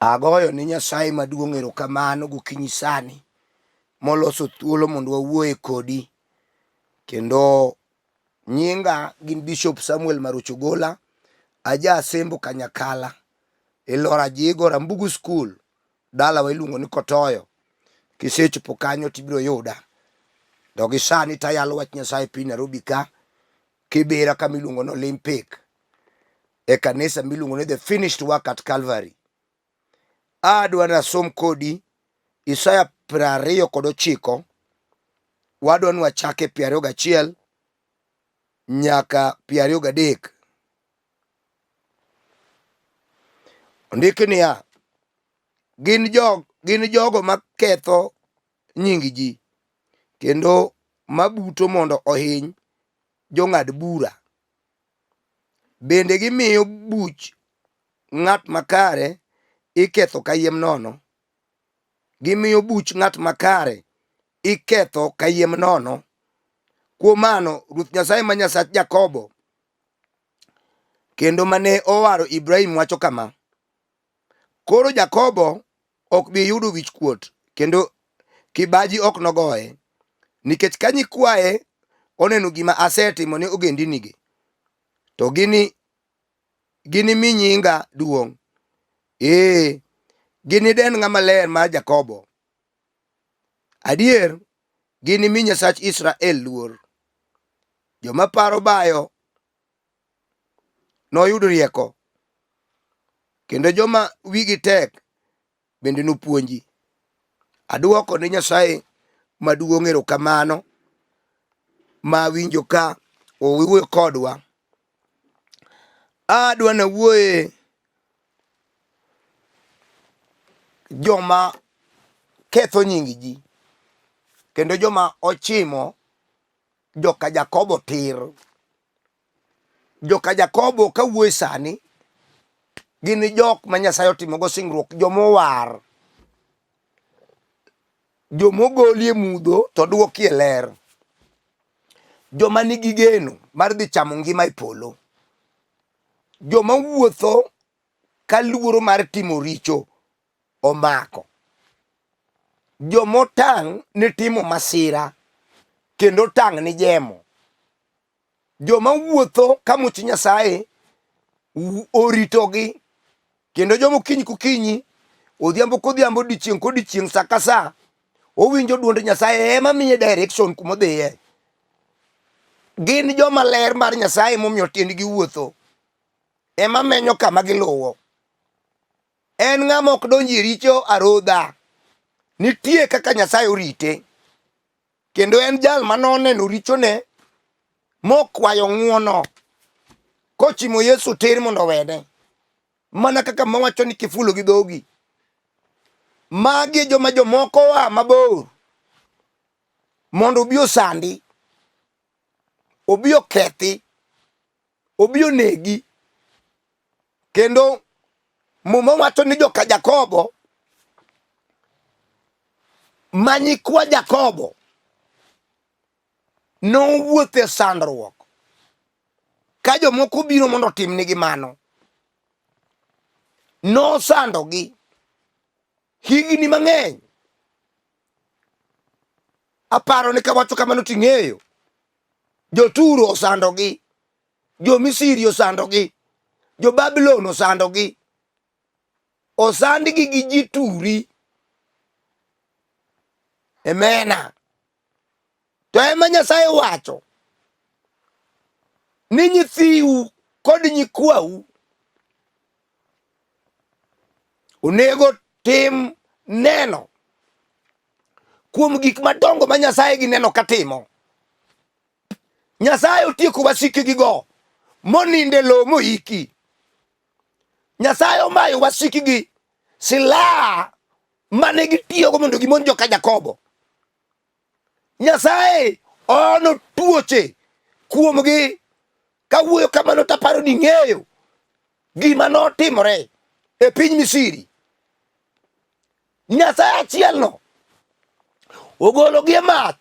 Agoyo ni Nyasaye maduong' erokamano gokinyi sani moloso thuolo mondo wawuoye kodi. Kendo nyinga gin Bishop Samuel Marucho Ogola, aja Asembo Kanyakala, e Lora Jigo Rambugu School, dalawa iluongo ni Kotoyo. Kisechopo kanyo tibiro yuda. To gi sani tayalo wach Nyasaye e piny Nairobi ka, Kibera kama iluongo ni Olympic. E kanisa miluongo ni The Finished Work at Calvary. Adwa nasom kodi Isaya 29, wadwa ni wachake 21 nyaka 23. Ondik niya, gin jogo maketho nying ji kendo mabuto mondo ohiny jong'ad bura. Bende gimiyo buch ng'at makare iketho kayiem nono. Gimiyo buch ng'at makare iketho kayiem nono. Kuom mano, Ruoth Nyasaye ma Nyasach Jakobo kendo mane owaro Ibrahim wacho kama: Koro Jakobo ok bi yudo wichkuot kendo kibaji ok nogoye, nikech ka nyikwaye oneno gima asetimo ne ogendinigi, to ginimi nyinga duong'. Ee, giniden Ng'ama Ler mar Jakobo. Adier, ginimi Nyasach Israel luor. Joma paro bayo noyud rieko, kendo joma wigi tek bende nopuonji. Adwoko ne Nyasaye maduong' erokamano ma awinjo ka owuoyo kodwa. Adwa nawuoye joma ketho nying ji kendo joma ochimo joka Jakobo tir. Joka Jakobo ka wuoyo sani gin jok ma Nyasaye otimogo singruok, joma owar, joma ogolie mudho to dwokie ler, joma nigi geno mar dhi chamo ngima e polo, joma wuotho ka luoro mar timo richo omako, jomotang' ni timo masira kendo tang' ni jemo, joma wuotho ka much Nyasaye oritogi kendo joma okinyi kokinyi, odhiambo kodhiambo, odiechieng' kodiechieng', sa ka sa owinjo duond Nyasaye ema miye direction kuma odhiye. Gin joma ler mar Nyasaye momiyo tiendgi wuotho ema menyo kama giluwo. En ng'ama ok donji e richo arodha. Nitie kaka Nyasaye orite. Kendo en jal ma noneno richone mokwayo ng'wono kochimo Yesu tir mondo owene. Mana kaka mawacho ni kifulo gi dhogi. Magi e joma jomoko oa mabor mondo obi osandi, obi okethi, obi onegi. Kendo Muma wacho ni joka Jakobo ma nyikwa Jakobo nowuotho e sandruok ka jomoko biro mondo otimnigi mano. Nosandogi higni mang'eny. Aparo ni kawacho kamano ting'eyo. Joturo osandogi, Jo-Misri osandogi, Jo-Babulon osandogi, osandgi gi ji turi. Emena. To ema Nyasaye wacho ni nyithiu kod nyikwau onego tim neno kuom gik madongo ma Nyasaye gineno katimo. Nyasaye otieko wasikgigo moninde lowo moiki. Nyasaye omayo wasikgi silaha mane gitiyogo mondo gimonj joka Jakobo. Nyasaye oono tuoche kuomgi. Kawuoyo kamano taparo ni ng'eyo gima notimore e piny Misri. Nyasaye achielno ogologi e mach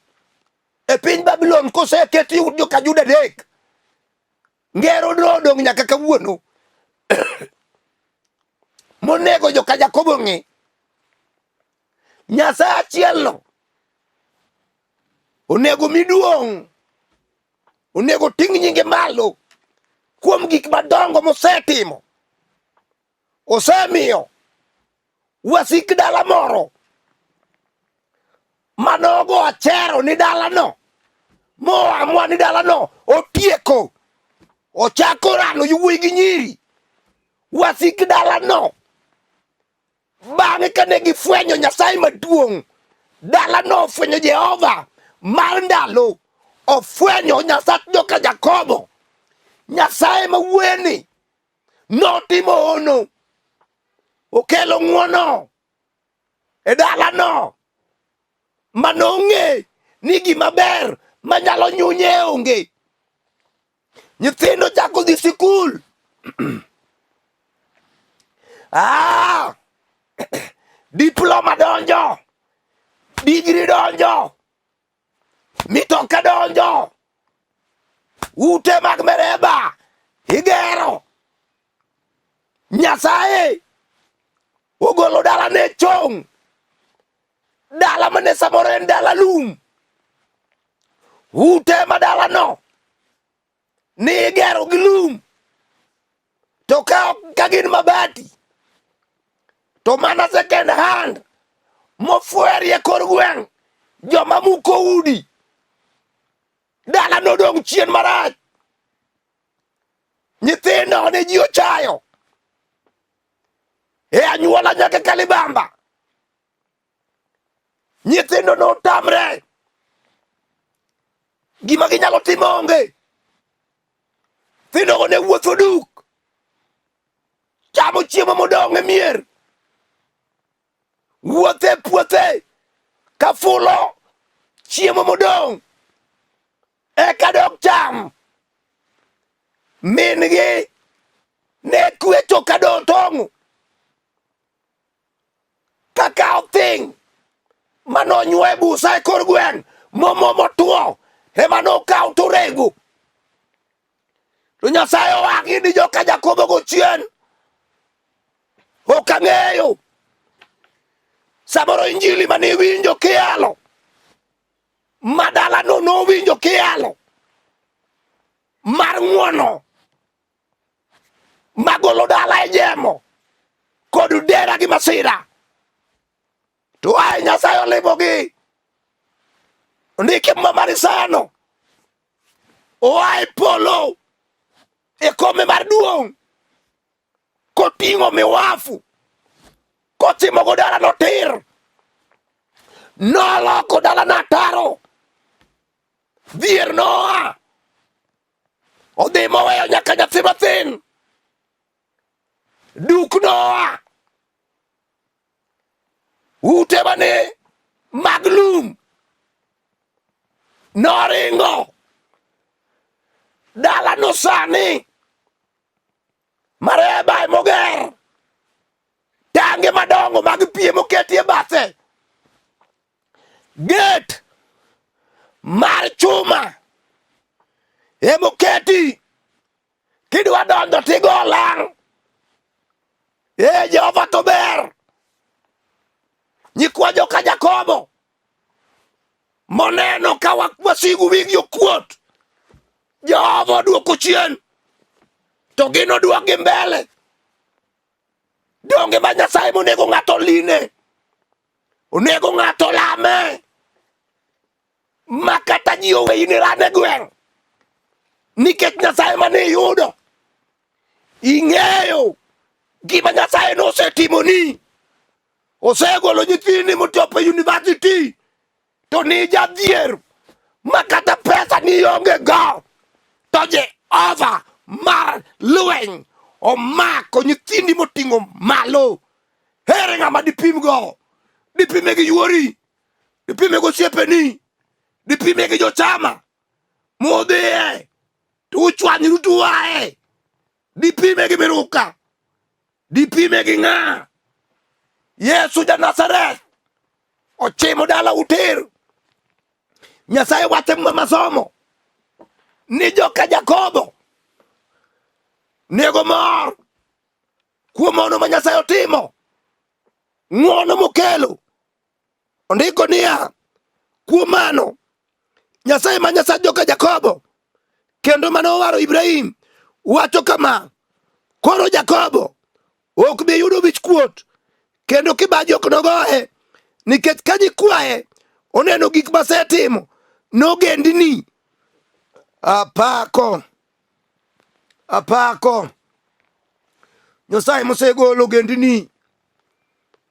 e piny Babulon koseketi joka Juda dek. Ngero nodong' nyaka kawuono. Monego joka Jakobo ng'e. Nyasaye achielno onego mi duong', onego ting' nyinge malo kuom gik madongo mosetimo. Osemiyo wasik dala moro manogo achero ni dalano moamua ni dalano otieko ochako rano yowuoyi gi nyiri wasik dalano bang'e kane gifwenyo Nyasaye maduong' dalano ofwenyo Jehova mar ndalo ofwenyo Nyasach joka Jakobo Nyasaye ma wuoyeni notimo hono okelo ng'wono e dalano manong'e ni gima ber manyalo nyunye onge. Nyithindo chako dhi sikul. Ah! Diploma donjo, digri donjo, mitoka donjo, ute mag mereba igero. Nyasaye ogolo dalane chong', dala mane samoro en dala lum, ute ma dalano ni igero gi lum to ka gin mabati to mana second hand mofwerie kor gweng' joma muko udi dala nodong' chien marach nyithindo ne ji ochayo e anyuola nyaka kalibamba Nyithindo notamre gima ginyalo timo onge. Nyithindogo ne wuotho duk, chamo chiemo modong' e mier, wuothe e puothe ka fulo chiemo modong' eka dok cham. Min-gi ne kwecho ka do tong'o kaka othing' manonyuo e busa e kor gweng' momo motwo ema nokaw to rego. To Nyasaye owagi ni joka Jakobo go chien. Ok ang'eyo. Samoro injili mane iwinjo kiyalo ma dalano nowinjo kiyalo mar ng'wono magolo dala e jemo kod dera gi masira to ae Nyasaye olimogi ondike muma mar Isaya oa e polo e kome mar duong' koting'o miwafu kotimogo dalano tir noloko dalano ataro dhier noa odhi moweyo nyaka nyathi mathin duk noa ute mane mag lum noringo dalano sani mareba emoger tange madongo mag pi emoketi e bathe Gate mar chuma emoketi kidwa donjo tigo olang'. Ee Jehova to ber. Nyikwa joka Jakobo moneno ka wasigu wigi okuot, Jehova oduoko chien to gin oduokgi mbele. Donge ma Nyasaye monego ng'ato oline, onego ng'ato lame, ma kata ji oweyi ni rane gweng' nikech Nyasaye mane iyudo ing'eyo gima Nyasaye nosetimoni. Osegolo nyithindi mochopo e university to ni jadhier ma kata pesa ni onge go to Jehova mar lweny omako nyithindi moting'o malo. Ere ng'ama dipim go? Dipime gi yuori? Dipime gi osiepeni? Dipime gi jochama mudhiye to uchwanyru to uaye? Dipime gi miruka? Dipime gi ng'a? Yesu ja Nazareth ochimo dala utir. Nyasaye wacho e masomo ni joka Jakobo nego mor. Kuom hono ma Nyasaye otimo, ng'wono mokelo. Ondiko niya, kuom mano Nyasaye ma Nyasach joka Jakobo kendo mane owaro Ibrahim wacho kama, koro Jakobo ok bi yudo wich kuot kendo kibaji ok nogoye nikech ka nyikwaye oneno gik masetimo nogendini. Apako, apako Nyasaye mosegolo ogendini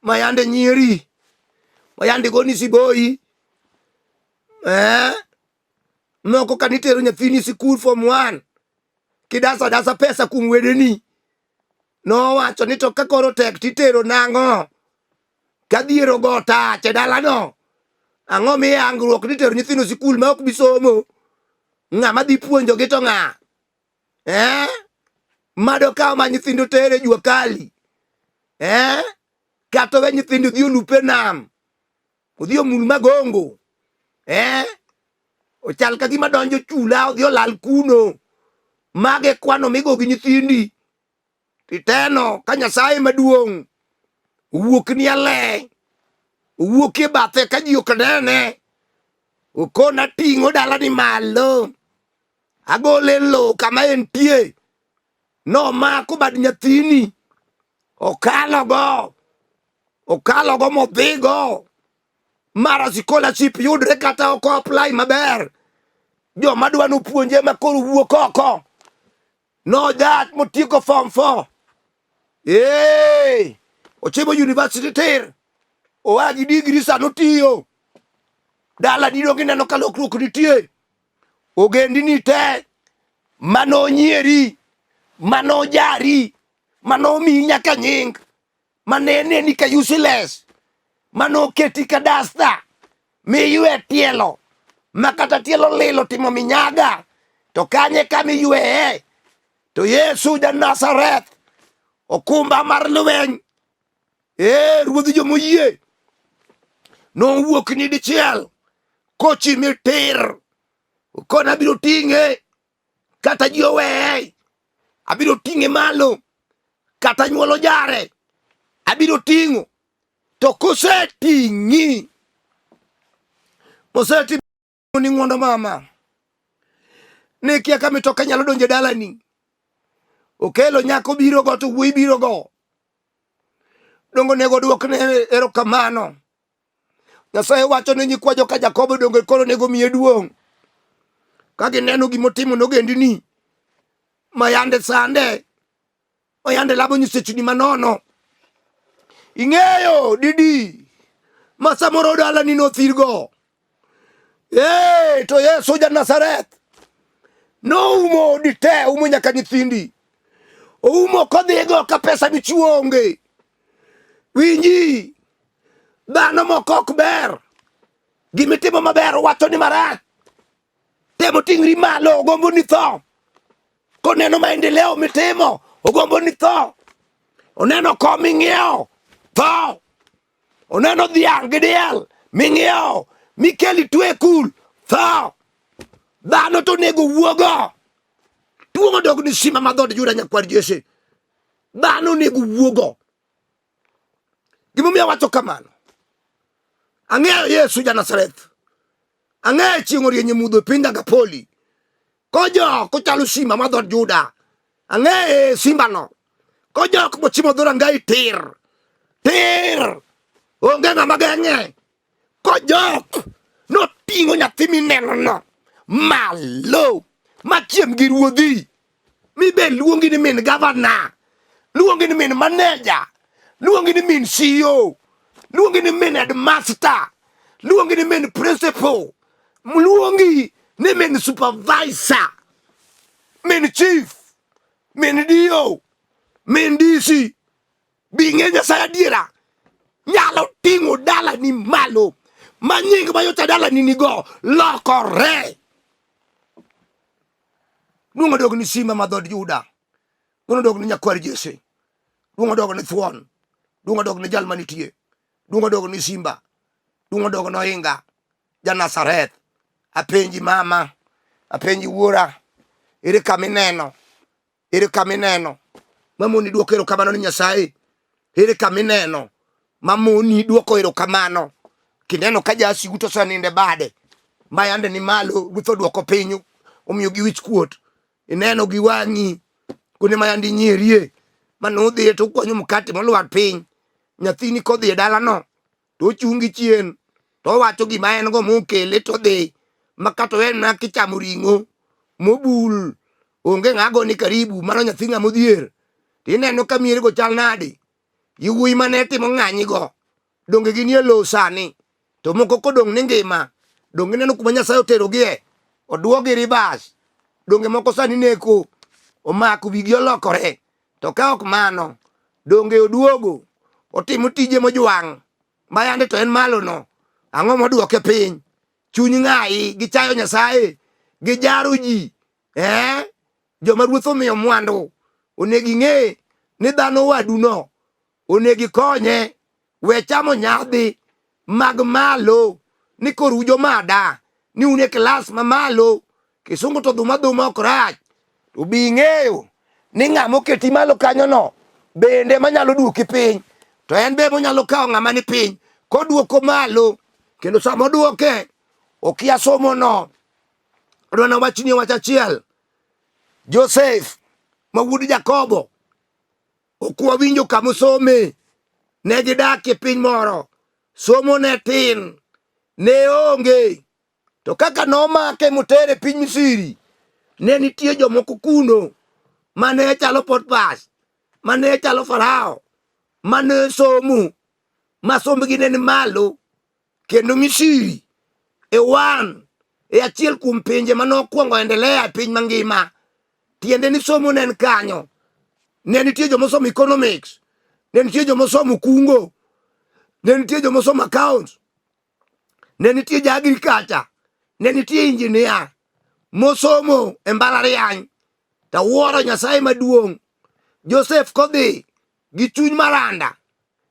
mayande nyieri mayande goni siboi eh? Moko ka nitero nyathini sikul form 1 kidasa dasa pesa kuom wedeni nowacho ni to ka koro tek titero nang'o ka dhier ogo tach e dalano ang'o miyangruok ni tero nyithindo sikul ma ok bi somo ng'ama dhi puonjogi to ng'a eh? Mado kaw ma nyithindo tere jua kali eh? Kata we nyithindo dhi olupe nam odhi omul magongo eh? Ochal ka gima donjo chula odhi olal kuno. Mage kwano migo gi nyithindi titeno ka Nyasaye maduong' owuok ni ale owuok e bathe ka ji ok nene okona ting'o dalani malo agole lowo kama entie nomako bad nyathini okalogo okalogo modhigo mara scholarship yudre kata ok apply maber joma dwa nopuonje ma koro wuok oko nojat motieko form 4 ee ochimo university tir oa gi degree sano otiyo dala didong ineno ka lokruok nitie ogendini te manonyieri manojari manomiyi nyaka nying maneneni ka useless manoketi ka dasta miywe tielo ma kata tielo lilo timo minyaga to kanye kama iyweye to Yesu ja Nazareth okumba mar lweny ee ruodh jomoyie nowuok ni dichiel kochimi tir okona abiro ting'e kata ji oweye abiro ting'e malo kata nyuolo jare abiro ting'o to koseting'i moseting'o ni ng'wono mama ne kia ka mitoka nyalo donjo e dalani okelo nyako biro go to wuoyi biro go dongo onego duokne erokamano. Nyasaye wacho ni nyikwa joka Jakobo donge koro onego miye duong' ka gineno gimotimo nogendini ma yande sande ma yande lamo nyisechni manono. Ing'eyo didi ma samoro dalani nothirgo. Ee, to Yesu ja Nazareth noumo odi te, oumo nyaka nyithindi, oumo kodhigo ka pesa michiwo onge. Winji, dhano moko ok ber, gimitimo maber wacho ni marach. Temo ting'ri malo, ogombo ni tho. Koneno maendeleo mitimo, ogombo ni tho. Oneno kom ming'iewo, tho. Oneno dhiang' gi diel ming'iewo, mikeli twe kul, tho. Dhano to onego wuogo. Tuo odog ni sima ma dhood Juda nyakwar Jesse. Dhano onego wuogo. Gimomiyo awacho kamano, ang'eyo Yesu ja Nazareth. Ang'eyo chieng' orieny e mudho e piny Dagapoli. Kojok kochalo simba ma dhood Juda. Ang'eye simbano. Kojok mochimo dhorangayi tir. Tir. Onge ng'ama geng'e. Kojok noting'o nyathi minenono malo machiem gi ruodhi mibe luongi ni min gavana luongi ni min maneja luongi ni min CEO luongi ni min headmaster luongi ni min principal luongi ni min supervisor min chief min DO min DC Bing'e Nyasaye adiera nyalo ting'o dalani malo ma nying ma yocha dalani nigo lokore. Duong' odog ni simba ma dhood Juda, duong' odog ni nyakwar Jesse, duong' odog ni thuon, duong' odog ni jal manitie, duong' odog ni simba, duong' odog ni ohinga, ja Nazareth. Apenji mama, apenji wuora, ere kama ineno? Ere kama ineno? Mamoni duoko erokamano ni Nyasaye? Ere kama ineno mamoni duoko erokamano? Kineno ka jasigu to oseninde bade ma yande ni malo, ruoth oduoko piny omiyo gi wich kuot. Ineno gi wang'i kuonde ma yande inyierie mane udhiye to ukwanyo mkate molwar piny. Nyathini kodhi e dalano to ochungi chien to owacho gima en go mokele to odhi ma kata en mana kichamo ring'o mobul onge ng'a goni karibu mano nyathi ng'ama odhier. To ineno ka mierego chal nade? Yawuoyi mane timo ng'anyigo donge ginie lowo sani? To moko kodong' ni ngima, donge ineno kuma Nyasaye oterogie? Oduogi ribas. Donge moko sani neko omako wigi olokore. To ka ok mano, donge oduogo otimo tije mojwang' ma yande to en malono. Ang'o moduoke piny? Chuny ng'ayi, gichayo Nyasaye, gijaro ji, eh? Joma ruoth omiyo mwandu onego ing'e ni dhano waduno onego ikonye. We chamo nyadhi mag malo ni koro ujomada ni un e klas mamalo. Kisungu to dhuma dhuma ok rach. To bi ing'eyo ni ng'ama oketi malo kanyono bende manyalo duoki piny to en be monyalo kawo ng'ama ni piny koduoko malo kendo sama oduoke okia somono. Adwa nawachni wach achiel. Joseph ma wuod Jakobo ok wawinjo kama osome. Ne gidak e piny moro, somo ne tin, ne onge. To kaka nomake motere piny Misri, ne nitie jomoko kuno mane chalo Potiphar, mane chalo Farao, mane somo, ma sombgi ne ni malo. Kendo Misri e wan e achiel kuom pinje ma nokwongo endelea e piny mangima. Tiende ni somo ne en kanyo. Ne nitie joma osomo economics, ne nitie joma osomo kungo, ne nitie joma osomo accounts, ne nitie ja agriculture, ne nitie engineer mosomo e mbalariany. To awuoro Nyasaye maduong'. Joseph kodhi gi chuny maranda,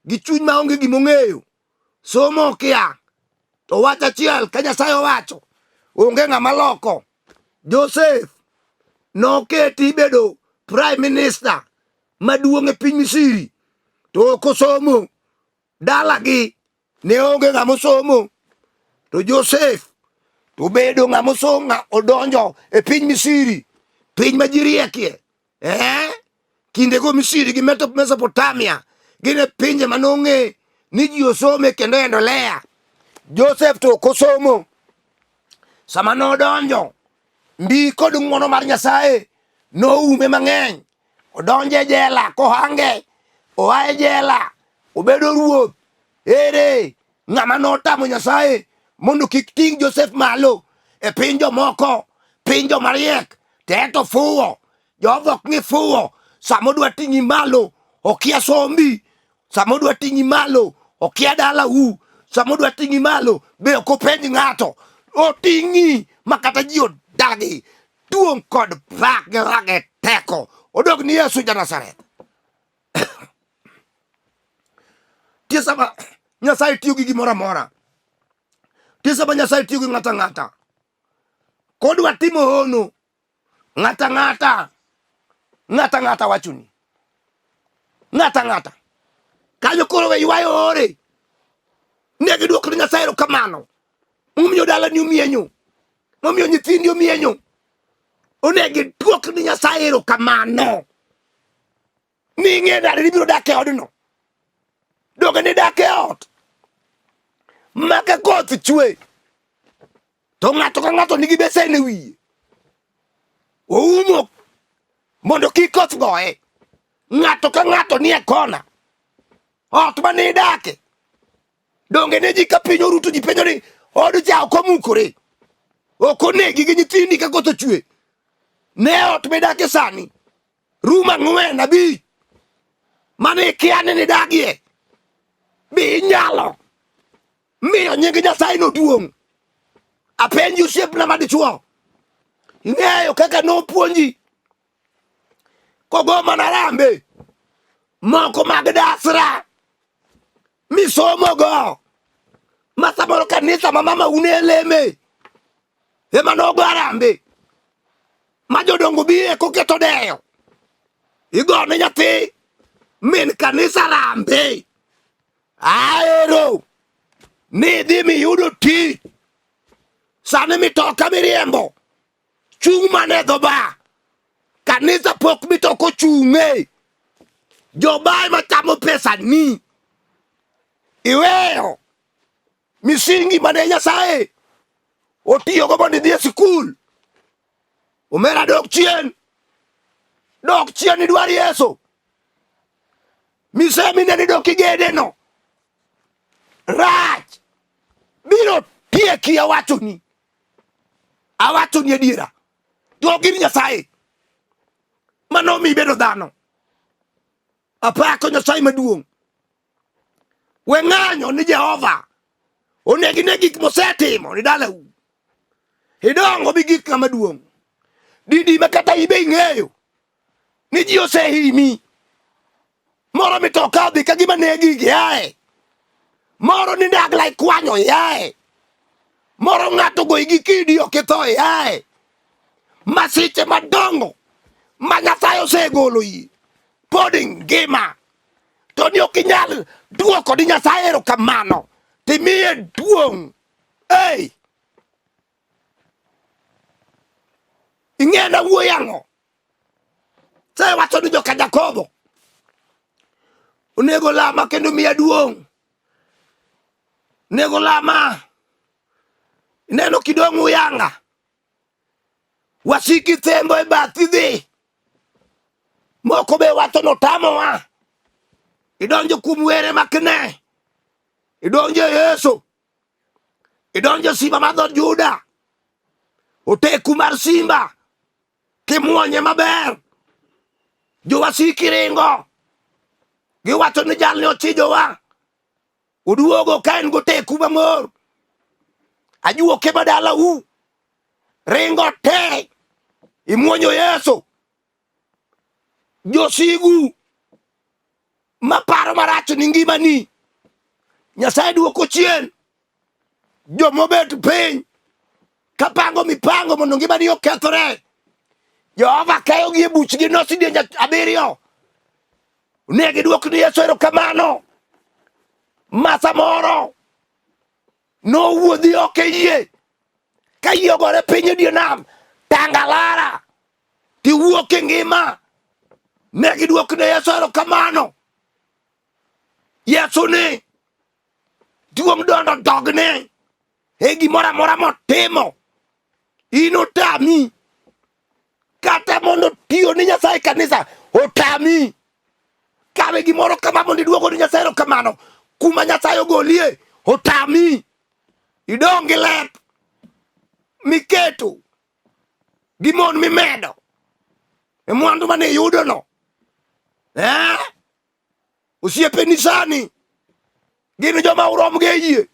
gi chuny maonge gimong'eyo, somo okia, to wach achiel ka Nyasaye owacho, onge ng'ama loko. Joseph noketi bedo prime minister maduong' e piny Misri, to ok osomo. Dalagi ne onge ng'ama osomo, to Joseph to obedo ng'ama osomo, odonjo e piny Misri, piny ma ji riekie. Eh? Kindego Misri gi Mesopotamia gin e pinje ma nong'e ni ji osome kendo endelea. Joseph to ok osomo. Sama nodonjo, mbi kod ng'wono mar Nyasaye noume mang'eny. Odonjo e jela kohange, oa e jela, obedo ruoth. Ere ng'ama notamo Nyasaye mondo kik ting' Joseph malo e piny jomoko, piny jomariek, to en to fuwo. Jehova ok ng'i fuwo. Sama odwa ting'i malo, okia sombi. Sama odwa ting'i malo, okia dalau. Sama odwa ting'i malo, be ok openj ng'ato. Oting'i ma kata ji odagi. Duong' kod pak gi rage teko. Odog ni Yesu ja Nazareth. Tie sama Nyasaye tiyo gi gimoro amora. Tie sama Nyasaye tiyo gi ng'ato ang'ata. Kodwa timo hono, ng'ato ang'ata, ng'ato ang'ata wachoni. Ng'ato ang'ata. Kanyo koro we ywayo ore. Ne giduoko ne Nyasaye erokamano. Momiyo dalani omienyo. Momiyo nyithindi omienyo. Onego iduok ne Nyasaye erokamano. Ni ing'e nade ni ibiro dak e odno. Donge nidak e ot ma ka koth chwe to ng'ato ka ng'ato nigi besen e wiye. Oumo mondo kik koth goye. Ng'ato ka ng'ato nie kona. Ot ma nidake. Donge ne ji ka piny oruto ji penjo ni od cha ok omukore. Ok onegi gi nyithindi ka koth ochwe. Ne ot midake sani. Rum ang'wen abich mane ikia ni nidagie. Be inyalo miyo nying Nyasaye no duong'? Apenji osiepna madichuo, ing'eyo kaka nopuonji kogo mana rambe moko mag dasra misomogo ma samoro kanisa ma mama une leme ema nogo arambe ma jodongo bire koketo deyo. Igone nyathi min kanisa rambe. Aero ni idhi miyudo tich. Sani mitoka miriembo chung' mana e dho bar. Kanisa pok mitoka ochung'e. Jobae machamo pesa ni. Iweyo misingi mane Nyasaye otiyogo mondo idhi e sikul. Omera dok chien. Dok chien idwar Yesu. Misemi ne ni dok igede no. Rach. Biro tieki awachoni. Awachoni adiera. Dok ir Nyasaye. Mano mi bedo dhano. Apako Nyasaye maduong'. We ng'anyo ni Jehova. Onego ine gik mosetimo ni dalau. Idongo bi gik ng'ama duong'. Didi ma kata ibe ing'eyo ni ji osehimi. Moro mitoka odhi ka gima negi giae. Moro ni ndagla ikwanyo yae. Moro ng'ato goyi gi kidi ok itho yae. Masiche madongo ma Nyasaye osegolo yi pod ngima. To ni ok inyal duoko ni Nyasaye erokamano timiye duong'. Ei! Ing'e na wuoyo ang'o? Nyasaye wacho ni joka Jakobo onego lama kendo miya duong'. Onego lama. Ineno kidong' uyanga. Wasiki thembo e bathi dhi. Moko be wacho notamowa. Idonjo kuom were makne. Idonjo e Yesu. Idonjo simba mar dhood Juda. Oteku mar simba. Kimuonye maber. Jowasiki ringo. Giwacho ni jalni ochijowa. Oduogo ka en goteku mamor. Ajuoke madalau. Ringo te. Imuonyo Yesu. Josigu maparo marach ni ngimani. Nyasaye duoko chien. Jomobet piny kapango mipango mondo ngimani okethore. Jehova keyogi e buchgi no sidienje abiriyo. Ne gidwok ni Yesu erokamano. Ma samoro nowuodhi ok e yie. Ka yie ogore piny e dier nam, tangalara tiwuok e ngima. Ne gidwok ne Yesu erokamano. Yesu ni duong' dondo dogne e gimoro amora motimo. In otami kata mondo tiyo ni Nyasaye kanisa otami. Kawe gimoro kama mondo iduogo ni Nyasaye erokamano kuma Nyasaye ogolie otami. Idong' gi lep miketo gi mon mimedo e mwandu mane iyudono. Eh? Osiepeni sani gin joma urom go e yie.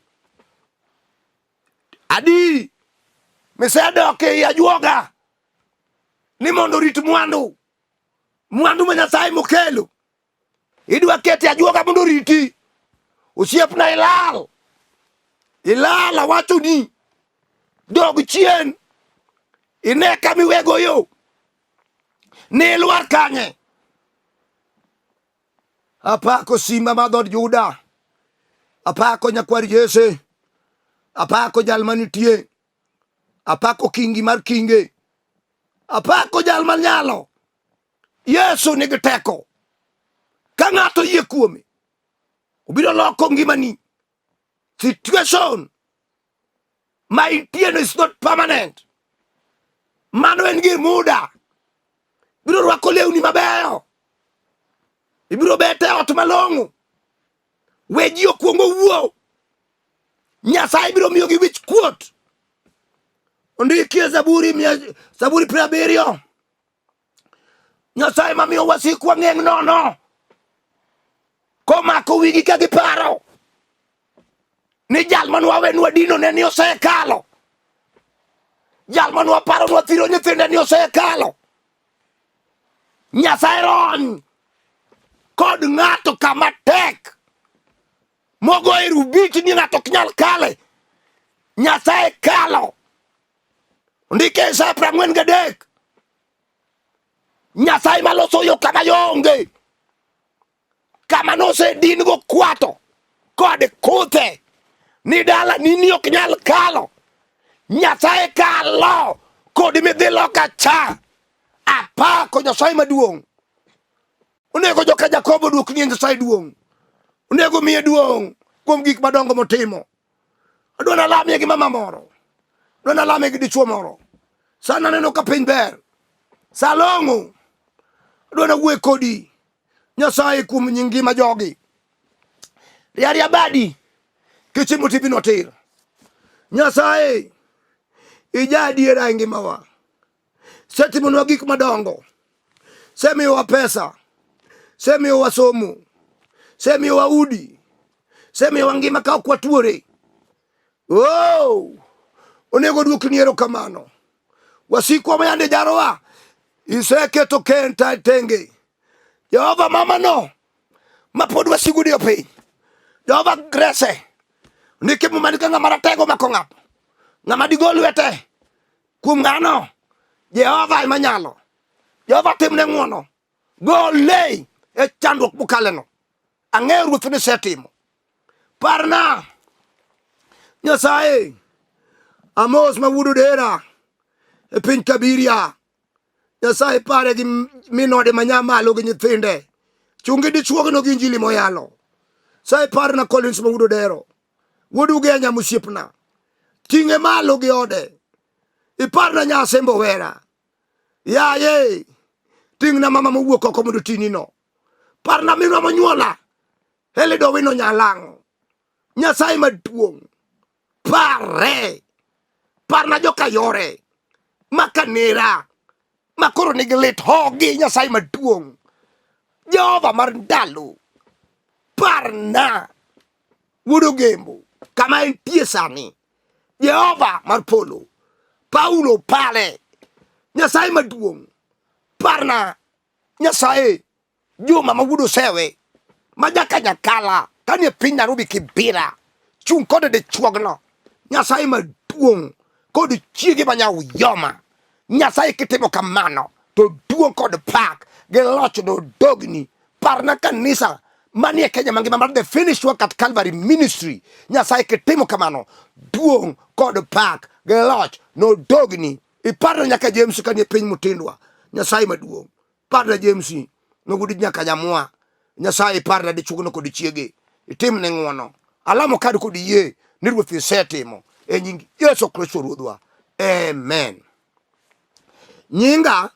Adi misedok ei ajuoga ni mondo orit mwandu, mwandu ma Nyasaye mokelo idwa kete ajuoga mondo oriti. Osiepna ilal, ilal awachoni, dog chien ine kama iwego yo ni ilwar kanye. Apako simba mar dhood Juda, apako nyakwar Jesse, apako jal manitie, apako kingi mar kinge, apako jal manyalo. Yesu nigi teko. Ka ng'ato oyie kuome, obiro loko ngimani. Situation ma intieno is not permanent. Mano en gir muda. Ibiro rwako lewni mabeyo. Ibiro bet e ot malong'o. We ji okwong owuo. Nyasaye biro miyogi wich kuot. Ondiki e Zaburi Zaburi 70. Nyasaye mamiyo wasikwa ng'eng' nono. Komako wigi ka giparo ni jal mane wawenwa dino ne ni osekalo. Jal mane waparo ni wathiro nyithinde ni osekalo. Nyasaye rony kod ng'ato kama tek mogo e rubit ni ng'ato ok nyal kale. Nyasaye kalo. Ondike e Isaya 43. Nyasaye maloso yo kama yo onge. Kama nosedin go kwato kod kuthe ni dala nini ok nyal kalo. Nyasaye kalo kodi midhi loka cha. Apako Nyasaye maduong'. Onego joka Jakobo duok ni Nyasaye duong'. Onego miye duong' kuom gik madongo motimo. Adwa nalamie gi mama moro. Adwa nalamie gi dichuo moro. Sana aneno ka piny ber. Salong'o. Adwa nawuoye kodi. Nyasaye kuom nying ngima jogi. Riaria badi. Kichimo tipino tir. Nyasaye ija adiera e ngimawa. Setimonwa gik madongo. Semiyowa pesa. Semiyowa somo. Semiyowa udi. Semiyowa ngima ka ok watuore. Oh! Onego duokni erokamano. Wasikwa ma yande jarowa iseketo kenta tenge. Jehova mama no ma pod wasigu diyo piny. Jehova grese. Ndike muma ni ka ng'ama ratego mako ng'ato. Ng'ama digol lwete kuom ng'ano Jehova ema nyalo. Jehova timne ng'wono. Gole e chandruok mokaleno. Ang'eyo Ruoth ni isetimo. Parna Nyasaye Amos ma wuod Odera e piny Kabiria. Nyasaye pare gi minode ma nyamalo gi nyithinde. Chungi dichuogno gi injili moyalo. Nyasaye parna Collins ma wuod Odero. Wuod Ugenya mosiepna. Ting'e malo gi ode. Iparna Nyasembo Wera. Yaye, ting'na mama mowuok oko mondo otinino. Parna minwa monyuola. Elido Owino Nyalang'o. Nyasaye maduong'. Pare. Parna joka yore. Makanera. Ma koro nigi lit hogi Nyasaye maduong'. Jehova mar ndalo. Parna. Wuod Ogembo. Kama entie sani. Jehova mar polo. Paulo pare. Nyasaye maduong'. Parna. Nyasaye Juma ma wuod Osewe ma jaka Nyakala kanie piny Nairobi Kibira chung' kode dichuogno Nyasaye maduong' kod chiege ma nyauyoma Nyasaye kitimo kamano to duong' kod pak gi loch nodogni parna kanisa manie Kenya mangima mar The Finished Work at Calvary Ministry Nyasaye kitimo kamano duong' kod pak gi loch nodogni iparna nyaka James kanie piny Mutindwa Nyasaye maduong' Parna James nogudi nyaka nyamwa. Nyasaye parna dichuogno kod chiege. Itimne ng'wono. Alamo kad kod yie ni Ruoth isetimo e nying Yesu Kristo Ruodhwa. Amen. Nyinga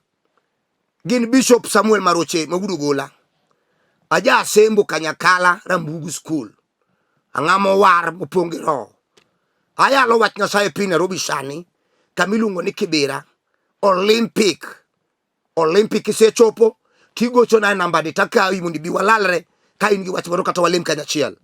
gin Bishop Samuel Maroche Magudu Gola. Aja Sembo Kanyakala Rambugu School. Ang'ama owar mopong' gi roho. Ayalo wach Nyasaye piny Nairobi sani kama iluongo ni Kibera Olympic Olympic isechopo tigochona e namba ni takawi mondo ibi walalre ka in gi wach moro kata walem kanyachiel.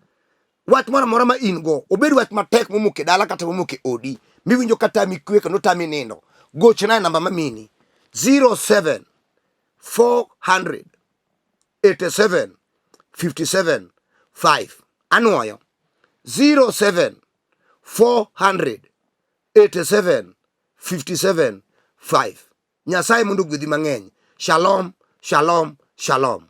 Wach moro amora ma in go, obed wach matek momok e dala kata momok e odi, miwinjo ka tami kwe kendo tami nindo, gochna e namba mamini 07 400 87 57 5. Anwoyo 07 400 87 57 5. Nyasaye mondo ogwedhi mang'eny. Shalom, shalom, shalom.